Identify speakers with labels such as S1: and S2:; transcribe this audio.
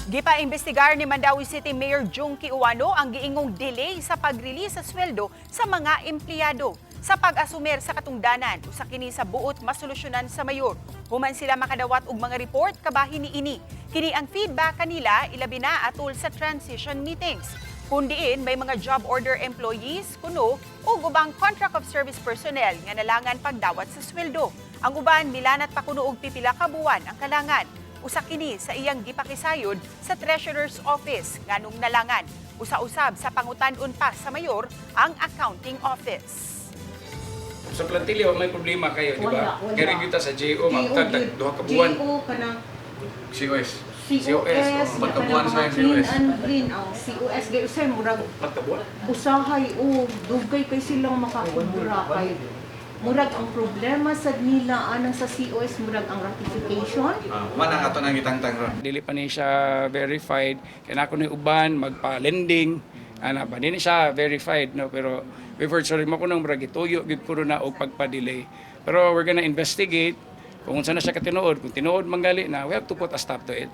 S1: Gipa-imbestigar ni Mandaue City Mayor Jonkie Ouano ang giingong delay sa pag-release sa sweldo sa mga empleyado. Sa pag-asumer sa katungdanan, usa kini sa buot masolusyonan sa mayor. Human sila makadawat og mga report kabahin niini. Kini ang feedback kanila, ilabi na atol sa transition meetings, kung diin may mga job order employees kuno ug ubang contract of service personnel nga nalangan pagdawat sa sweldo. Ang uban, milanat pa kuno og pipila ka buwan ang kalangan. Usa kini sa iyang gipakisayod sa Treasurer's Office nganong nalangan. Usa-usab sa pangutan-on pa sa mayor ang accounting office.
S2: Sa plantilla, may problema kayo, di ba?
S3: Wala, wala.
S2: Kaya review ta sa JO, magtag,
S3: gyud.
S2: duha ka buwan.
S3: JO kanang
S2: COS.
S3: COS,
S2: Oh, pagkabuwan sa
S3: kanang mga clean
S2: COS.
S3: and green ang COS gay usay murag
S2: Pagkabuwan.
S3: Usahay o dugay kay silang makakubra kay murag ang problema sad nila anang sa COS, murag ang ratification.
S4: Ah, man ang ato nang gitangtang ron.
S2: Dili pa ni siya verified. Kaya na ako ni uban magpa-lending. Ana ba, dili siya verified, no? Pero we've heard, sorry mo ko nang murag gituyo gyud ko na og pagpa-delay. Pero we're gonna investigate kung unsa na siya katinuod. Kung tinuod manggali na, we have to put a stop to it.